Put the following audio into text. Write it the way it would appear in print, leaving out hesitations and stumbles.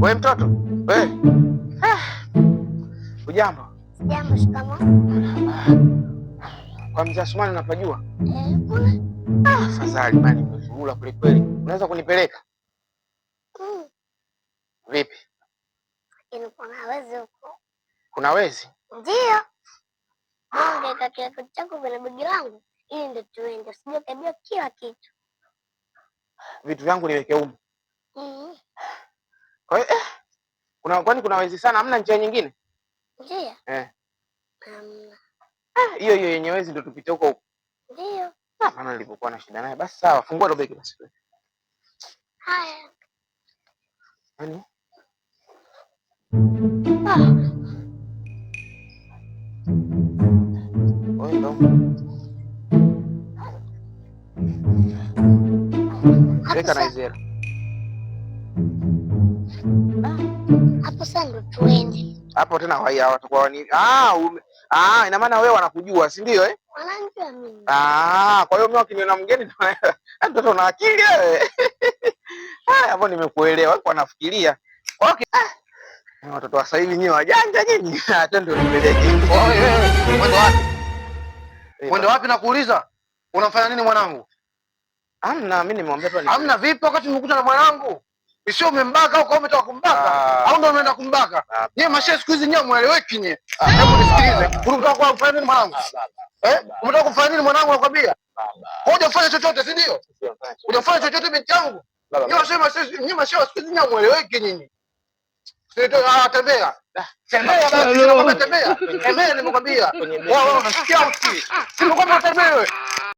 We mtoto, we. Ah. Ujambo? Jambo, shikamoo. Kwa mzee Asumani unapajua? Eh, kuna Ah, afadhali bani nimezurura kweli kweli. Unaweza kunipeleka? Vipi? Lakini kuna wezi huko. Kuna wezi? Ndio. Ungeweka kila kitu chako kwenye begi langu ili ndo tuende, usije ukaibiwa kila kitu. Vitu vyangu niweke humu. Kwa hiyo kuna kwani kuna wezi sana, hamna njia nyingine? Njia? Eh. Hamna. Hiyo hiyo yenye wezi ndo tupite huko huko. Ndio. Ah, maana nilipokuwa na shida naye. Basi sawa, fungua ndo begi basi. Haya. Yaani? Ah. Wewe ndo. Hapo Weka na sasa. hizi hela. Hapo sasa ndo tuende. Hapo tena watakuwa wani ah, ina maana wewe wanakujua, si ndio eh? Wananijua mimi. Ah, kwa hiyo mimi wakiniona mgeni mtoto una akili wewe. Haya, hapo nimekuelewa. Kwa nafikiria. Okay. Ah. Watoto wa sasa hivi nyinyi wajanja nyinyi. Hata ndio nipeleke. Wewe, mwendo wapi? Mwendo wapi nakuuliza? Unamfanya nini mwanangu? Hamna, mimi nimemwambia tu. Hamna vipi wakati umekuta na mwanangu? Sio umembaka au kama umetoka kumbaka? Au ndio umeenda kumbaka? Nyie mashehe siku hizi nyie mueleweki nyie. Hebu nisikilize. Unataka kufanya nini mwanangu? Eh? Unataka kufanya nini mwanangu nakwambia? Wewe hujafanya chochote, si ndio? Hujafanya chochote binti yangu. Nyie mashehe, nyie mashehe siku hizi nyie mueleweki nyinyi. Tembea. Tembea basi, nimekwambia tembea. Tembea nimekwambia. Wewe unasikia usikii? Si nimekwambia tembea wewe.